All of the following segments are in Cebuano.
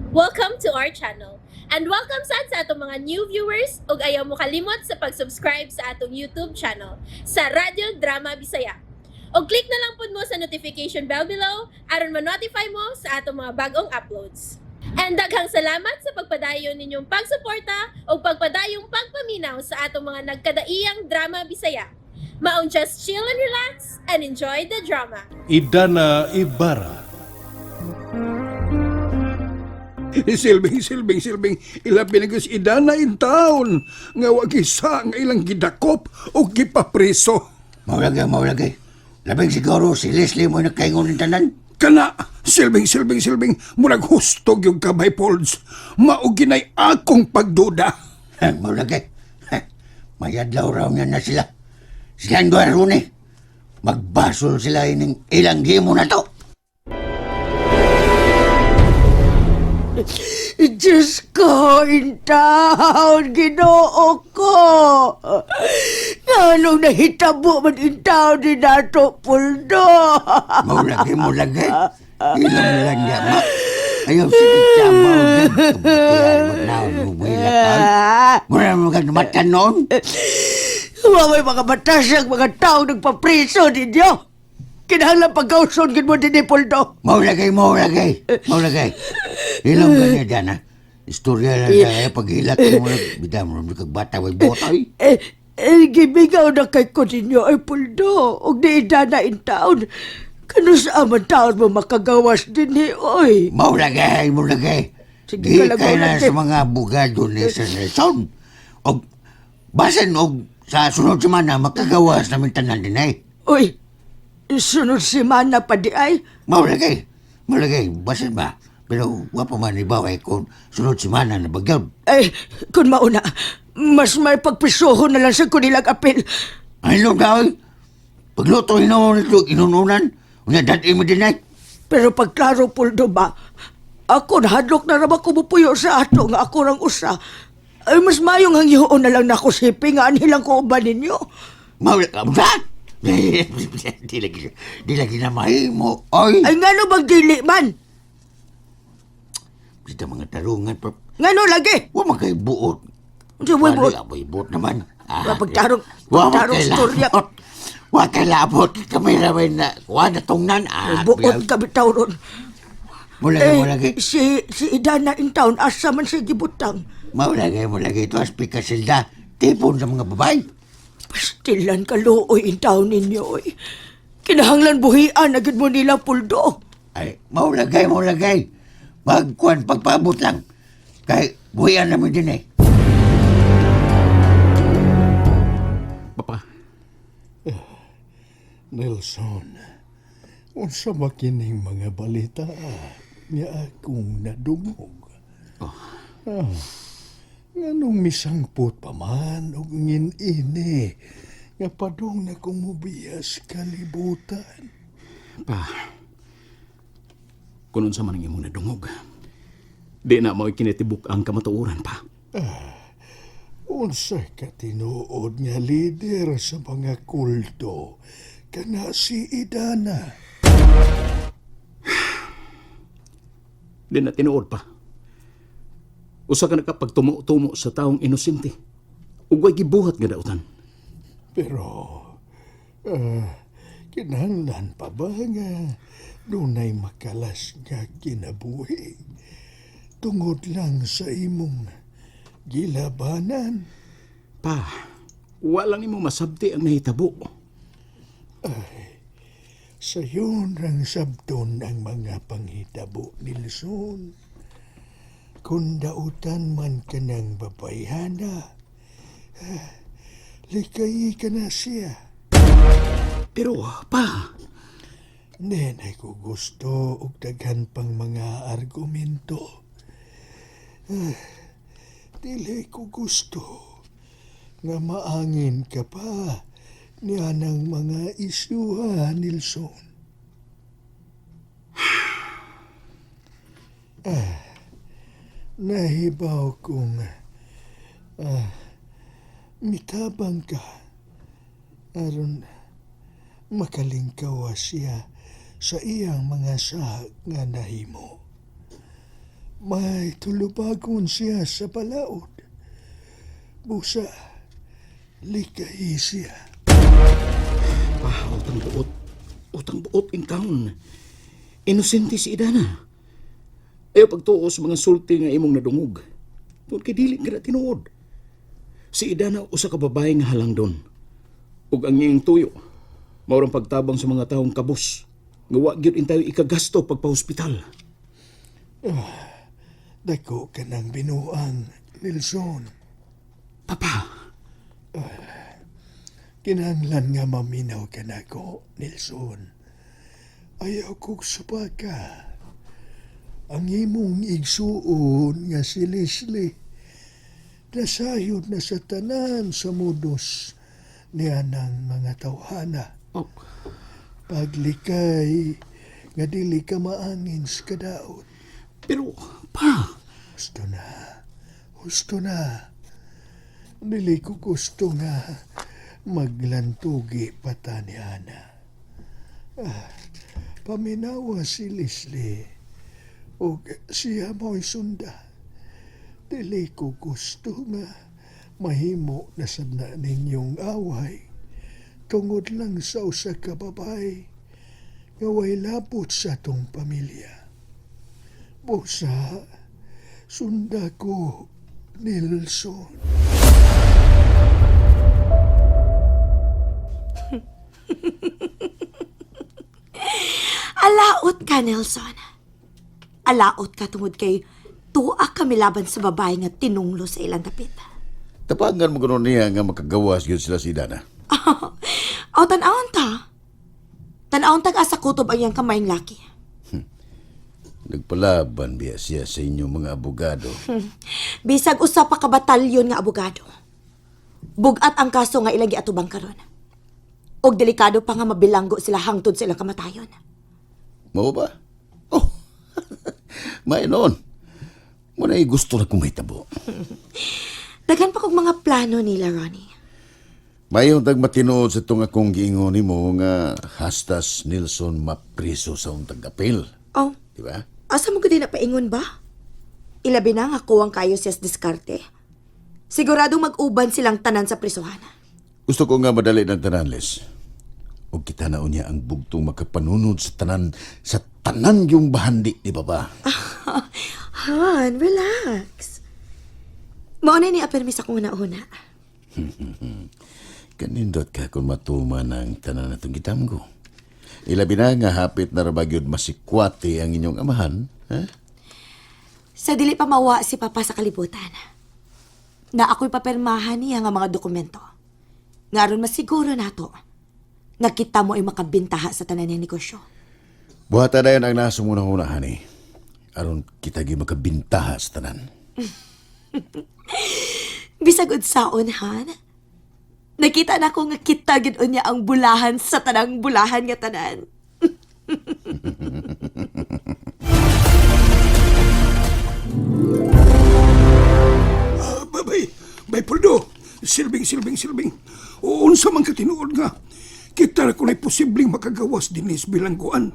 Welcome to our channel. And welcome sad sa atong mga new viewers ug ayaw mo kalimot sa pag-subscribe sa atong YouTube channel sa Radyo Drama Bisaya. Og click na lang pud mo sa notification bell below aron ma-notify mo sa atong mga bagong uploads. And daghang salamat sa pagpadayon ninyong pagsuporta ug pagpadayong pagpaminaw sa atong mga nagkadaiyang drama Bisaya. Maong just chill and relax and enjoy the drama. Idana Ibarra. Silbing, silbing, silbing, ilabi na gyud si Idana in town. Nga wa gisa nga ilang gidakop o gipapriso. Maulagay, maulagay. Labing siguro si Leslie mo nagkaingon ng tanan. Kana, silbing, silbing, silbing, murag husto yung kabay Polds. Mao ginay akong pagduda. Maulagay. Mayadlaw raw niya na sila. Sila ang duha ron eh. Magbasol sila ining ilang gimo na to. Diyos ko, intaon, ginoo ko. Nganong nahitabo man intaon ni Nato Puldo. Maulagay, maulagay. Ilang lang niya, ma. Ayaw sige tsabaw din. Kabutihan mo na, bumila ka. Mura mo ka mata noon. Waway mga batasang mga tao nagpapriso ninyo. Kinahanglan pagkauson gid mo din ni Puldo. Maulagay, maulagay. Maulagay. Ilong ka niya dyan, ha? Istorya lang na paghilak mo lang. Bida mo rin kag bata, way botay. Eh, eh, gibigaw na kay ko ninyo ay Puldo. Og di idana in taon. Kano sa aman taon mo makagawas din ni, oy. Maulagay, maulagay. Sige Di ka lang, kay na maulagay. sa mga bugado ni Sir Nelson. Og basan og sa sunod semana makagawas namin tanan din ay. Uy, sunod semana pa di ay. Maulagay, maulagay, basan ba? Pero wa pa man ibaw ay kung sunod semana na bagyaw. Ay, kung mauna, mas may pagpisuho na lang sa kunilang apel. Ay lo daw. Pagluto hinuon nito inununan. Unya dad-i mo din ay. Pero pagklaro, Puldo ba, ako nahadlok na raw ako mupuyo sa ato nga ako rang usa. Ay, mas mayong hangyoon na lang nako sipi nga anilang ko uban ninyo. Maulagay, ba? Di lagi na mahimo. Oy, Ay, ngano bang dili man? kita mga tarungan pa. Ngano lagi? Wa man kay buot. Unsa way buot? Wala, way buot naman. Ah, Wa pagtarong- wa man pagtarong kay istorya. labot. Wa kay labot. Kami ramay na. Wa na tungnan. Ah, Buot ka bitaw ron. Mulagay, Eh, mulagay. si Idana in town, asa man siya gibutang. Mulagay, mulagay. Ito as pikasilda. Tipon sa mga babae. Pastilan ka looy in town ninyo, oy. Kinahanglan buhian agad mo nila puldo. Ay, maulagay, maulagay. Magkuhan, pagpaabot lang. Kay, buhian namin din eh. Papa, Nelson, unsa ba kining mga balita nga akong nadungog? Oh. Ah, nganong misangpot pa man og ngin-ini nga padung na kumubiyas kalibutan. Pa. Kung unsa man ang imong nadungog, di na mo'y kinitibuk ang kamatuoran pa. Unsa ka tinuod nga lider sa mga kulto kana si Idana? Di na tinuod pa. Usa ka nakapagtumo-tumo sa taong inosente. Ug way gibuhat nga dautan. Pero kinahanglan pa ba nga dunay makalas nga kinabuhi tungod lang sa imong gilabanan? Pa, wala nimo masabti ang nahitabo. Sayon rang sabton ang mga panghitabo, Nilson. Kung dautan man ka ng babayhana, likay ka na siya. Pero, pa, Nenay ko gusto og daghan pang mga argumento. Ah, dili ko gusto nga maangin ka pa niya ng mga isyuha, Nilson. Ah, nahibaw kong mitabang ka aron makalingkawa siya sa iyang mga sahag nga nahimo. May tulubagon siya sa balaod. Busa, likay siya. Pa, utang buot. Utang buot in town. Inosente si Idana. Ayaw pagtuo sa mga sulti nga imong nadungog. Tungod kay dili ka na tinuod. Si Idana usa ka babae nga halang doon. Ug ang iyang tuyo, maurang pagtabang sa mga taong kabus. Nga wa gyud intayo ikagasto pagpa-hospital. Dako ka ng binuang, Nelson. Papa, Kinahanglan nga maminaw ka nako, Nelson. Ayaw kog supaka. Ang imong igsuon nga si Leslie, nasayod na sa tanan sa mudos niya ng mga tawhana. Oh. Paglikay, nga dili ka maangin sa kadaot. Pero, pa, Husto na. Husto na. Dili ko gusto nga maglantugi pa ta ni Ana. Ah, paminawa si Leslie og siya mo'y sunda. Dili ko gusto nga mahimo na sad na ninyong away tungod lang sa usa ka babae nga way labot sa atong pamilya. Busa, sunda ko, Nelson. Alaot ka, Nelson. Alaot ka tungod kay tuwa kami laban sa babae nga tinunglo sa ilang dapit. Tapangan mo gano'n niya nga makagawas yun sila si Dana. Aw, tan-awon ta. Tan-awon tag asa kutob ang iyang kamayng laki. Nagpalaban biya siya sa inyong mga abogado. Bisag usa pa ka batalyon nga abogado. Bugat ang kaso nga ilang giatubang karon. Og delikado pa nga mabilanggo sila hangtod sa ilang kamatayon. Mao ba? Oh, may noon. Muna gusto na kong mahitabo. Daghan pa kog mga plano nila, Ronnie. Mayon tag matinuod sa itong akong giingon nimo nga hastas Nelson mapriso sa untag apil. Oh, Di ba? asa mo gud na paingon ba? Ilabi na nga kuwang kayo siya sa diskarte. Siguradong mag-uban silang tanan sa prisuhan. Gusto ko nga madali ng tanan, Les. Ug kita na unya ang bugtong makapanunod sa tanan yung bahandi, di ba ba? Han, relax. Mao na ni apermis akong nauna. Kanindot ka kung matuman ang tanan natong gitamgo. Ilabi na nga hapit na rabagyod masikwati ang inyong amahan. Ha? Sa dili pa mawa si Papa sa kalibutan. Na ako'y papirmahan niya nga mga dokumento. Nga aron masiguro nato nga kita mo ay makabintaha sa tanan niya negosyo. Buhata dayon ang nasa muna una hani. Aron kita gi makabintaha sa tanan. Bisag unsaon, Han. Nakita na ko nga kita gid unya ang bulahan sa tanang bulahan nga tanan. Ah, babay, bay Poldo, silbing, silbing, silbing. Unsa man ka tinuod nga. Kita ra kunay posibleng makagawas dinis bilangguan.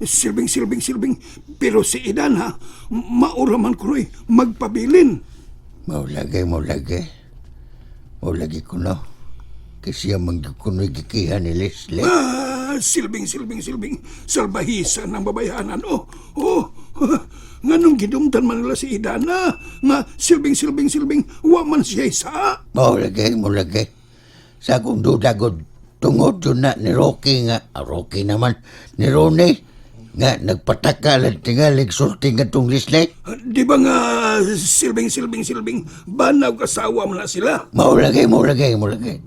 Silbing, silbing, silbing. Pero si Idana, maura man kunoy magpabilin. Maulagay, maulagay. Maulagay ko no. Kasi siya manggukunoy gikihan ni Leslie. Ah, silbing, silbing, silbing. Salbahisa ng babayhanan. Oh, oh. Nganong gidumtan man nila si Idana? Nga silbing, silbing, silbing. Wa man siya isa. Maulagay, maulagay. Sa akong duda god, tungod yun na ni Rocky nga, ah, Rocky naman, ni Ronnie, nga nagpataka lang tingalig sulti nga tong Leslie. Di ba nga silbing, silbing, silbing, banaw kasawa man na sila? Maulagay, maulagay, maulagay.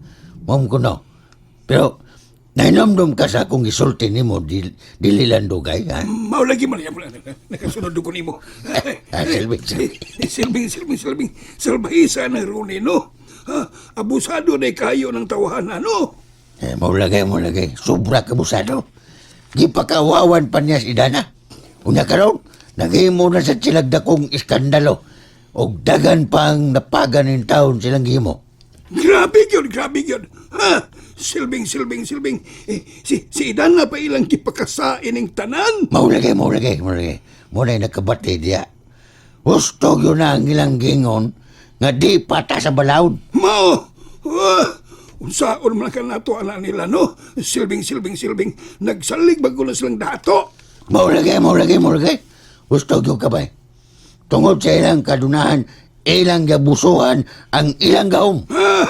Mom ko no. Pero, nainomdom ka sa akong gisulti nimo, dili lang dugay, ha? Maulagi man yan. Nakasunod ko nimo. Ah, silbing, silbing. Silbing, silbing, silbing. Salbahisa ng Rooney, no? Ha, abusado na kayo ng tawahanan, no? Eh, maulagay, maulagay. Sobra kabusado. Gipakawawan pa niya si Dana. Unya karon, naghimo na sa silag dakong iskandalo. Og dagan pang napagan in taon silang gihimo. Grabe yun, grabe yun. Ha? Silbing, silbing, silbing. Eh, si Idana pa ilang gipakasain ng tanan. Maulagay, maulagay, maulagay. Muna'y nakabati diya. Husto yun na ang ilang gingon nga di pata sa balaod. Mao! Ah, unsaon man ka nato ana nila, no? Silbing, silbing, silbing. Nagsalig bago na silang dato. Mao lagi, mao lagi, mao lagi. Husto gyud ka bay. Tungod sa ilang kadunahan, ilang gabusuhan ang ilang gahom. Ah,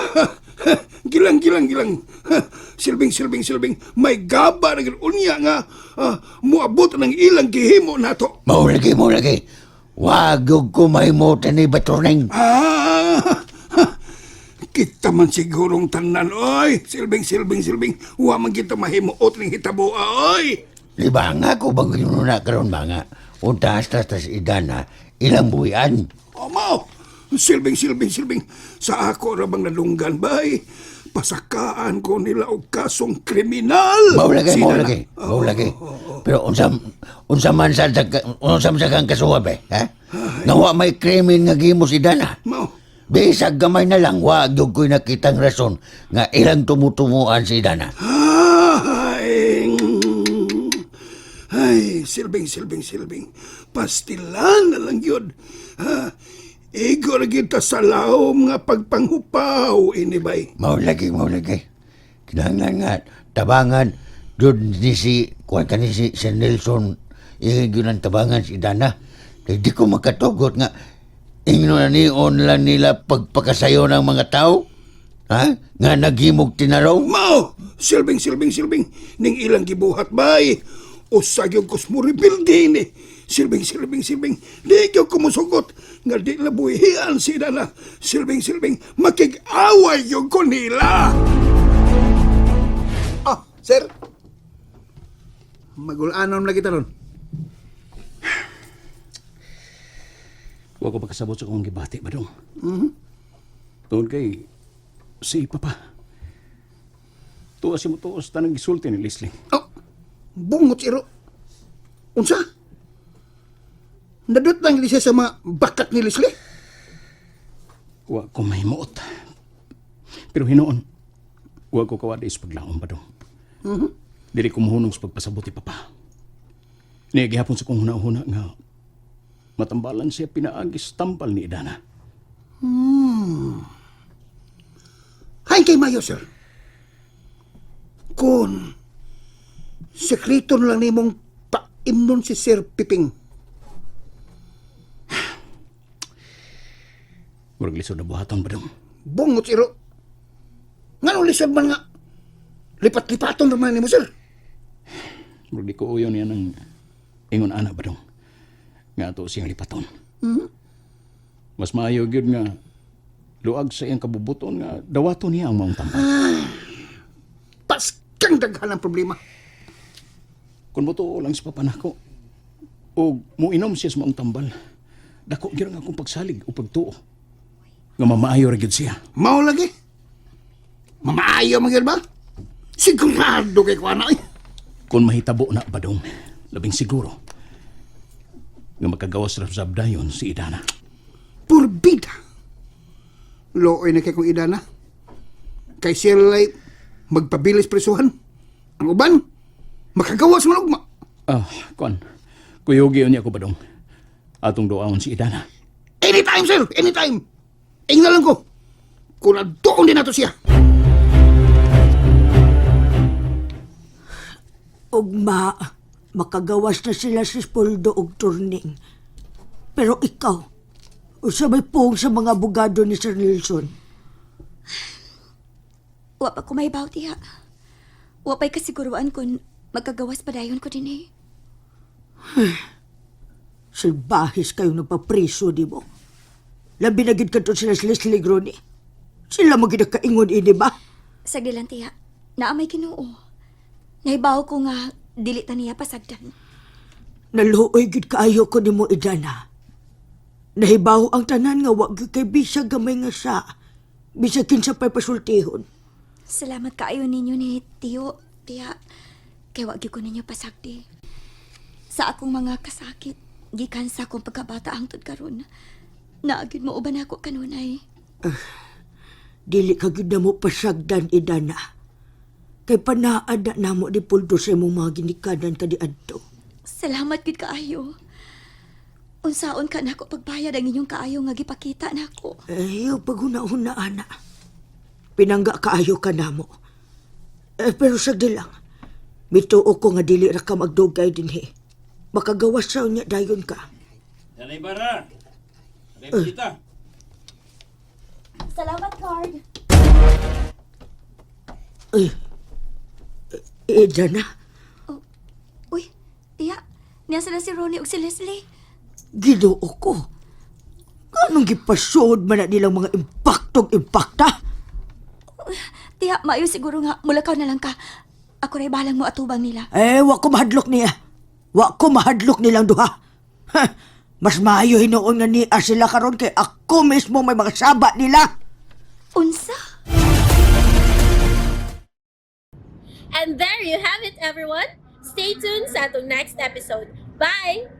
gilang, gilang, gilang. Ha, silbing, silbing, silbing. May gaba na gyud unya nga muabot ng ilang gihimo nato. Mao lagi, mao lagi. Wag gyud ko mahimutan ni Baturning. Ah, ha, kita man sigurong tanan, oy. Silbing, silbing, silbing. Wa man kita mahimuot ning hitabo, oy. Libanga ko bang yun na karon ba nga? Unta hasta tas idana, ilang buwian. O mao, silbing, silbing, silbing. Sa ako ra bang nalunggan, bay? Pasakaan ko nila og kasong kriminal. Mao lagi, mao Sila na. lagi, mao lagi. Pero unsa unsa man sa unsa man sa kang kasuwa be, ha? Nga wa may krimen nga gihimo si Dana. Mao. Bisag gamay na lang wa gyud ko'y nakitang rason nga ilang tumutumuan si Dana. Ay, ay, silbing, silbing, silbing. Pastilan na lang yun. Ha? Igo na kita sa laom nga pagpanghupaw, inibay. Mao lagi, mao lagi. Kinahanglan nga tabangan jud ni si kuan kani si, si Nelson iyon gyud ang tabangan si Dana. Kay di ko makatugot nga ingno na nion lang nila pagpakasayo ng mga tao. Ha? Nga naghimog tinaraw. Mao, silbing, silbing, silbing. Ning ilang gibuhat, bay. Usag yung kusmuribildi ni. Silbing, silbing, silbing. Di yung kumusugot. Nga di labuhian sila na. Silbing, silbing. Makig-away yung ko nila. Ah, sir. Magulanon lagi taron. Wa ko pagkasabot sa akong gibati ba dong? Tungod kay si Papa. Tuwa si mo tuos tanang gisulti ni Leslie. Oh, bungot iro. Unsa? Nadot lang siya sa mga bakat ni Leslie. Wa ko mahimuot. Pero hinuon, wa ko kawada is paglaom ba dong. Dili ko muhunong sa pagpasabot ni Papa. Niya gihapon sa kong huna-huna nga matambalan siya pinaagis tambal ni Idana. Hay kay Mayo, sir. Kung sekreto na lang nimong paimnon si Sir Piping. Murag lisod na buhaton ba dong? Bungot iro. Ngano lisod man nga? Lipat-lipaton naman nimo, sir. Murag di ko uyon niya ng ingon ana ba dong? Nga ato siyang lipaton. Mas maayo gyud nga luag sa iyang kabubuton nga dawaton niya ang maong tambal. Paskang daghan ang problema. Kung motuo lang sa papa nako o muinom siya sa maong tambal, dako gyud ang akong pagsalig o pagtuo. Nga mamaayo ra gyud siya. Mao lagi. Mamaayo man gyud ba? Sigurado kay kuana eh. Kung mahitabo na ba dong, labing siguro nga makagawas ra sa abdayon si Idana. Purbida. Looy na kay kong idana. Kay sila'y magpabilis presuhan. Ang uban, makagawas man ugma. Ah, kuan. Kuyugi unya ko ba dong? Atong duaon si Idana. Anytime, sir! Anytime! Ingna lang ko. Kung doon din nato siya. Ugma, makagawas na sila si Spoldo og turning. Pero ikaw, usa may puong sa mga abogado ni Sir Nelson. Wa pa ko mahibaw tiya. Wa pa'y kasiguruan kung magkagawas pa dayon ko din eh. Salbahis kayong nagpapriso, di mo? Labi na gid kadto sila si Leslie Grone. Sila mo gid kaingon ini ba? Sagli lang tiya. Naamay Ginoo. Nahibaw ko nga dili ta niya pasagdan. Naluoy gid kaayo ko nimo idana. Nahibaw ang tanan nga wa gyud kay bisag gamay nga sa. Bisag kinsa pa'y pasultihon. Salamat kaayo ninyo ni Tiyo, tiya. Kay wa gyud ko ninyo pasagdi. Sa akong mga kasakit, gikan sa akong pagkabata hangtod karon. Naagid mo uban ako kanunay. Dili ka gyud namo pasagdan idana. Kay panaad na namo ni Puldo sa imong mga ginikanan kaniadto. Salamat gid kaayo. Unsaon ka nako pagbayad ang inyong kaayo nga gipakita nako. Eh, yung paghuna-huna, ana. Pinangga kaayo ka namo. Eh, pero sagdi lang. Mituo ko nga dili ra ka magdugay dinhi. Makagawas sa unya dayon ka. Nanay Bara! Nanay kita! Salamat, card. Eh, eh, Dana, Oh, uy, tiya, niya na si Ronnie ug si Leslie. Ginoo ko. Anong gipasuod man na nilang mga impaktong impakta? Tiya, maayo siguro nga mulakaw na lang ka. Ako ray balang mo atubang nila. Eh, wa ko mahadlok niya. Wa ko mahadlok nilang duha. Ha, mas maayo hinuon nga niya sila karon kay ako mismo may mga saba nila. Unsa? And there you have it, everyone. Stay tuned sa atong next episode. Bye!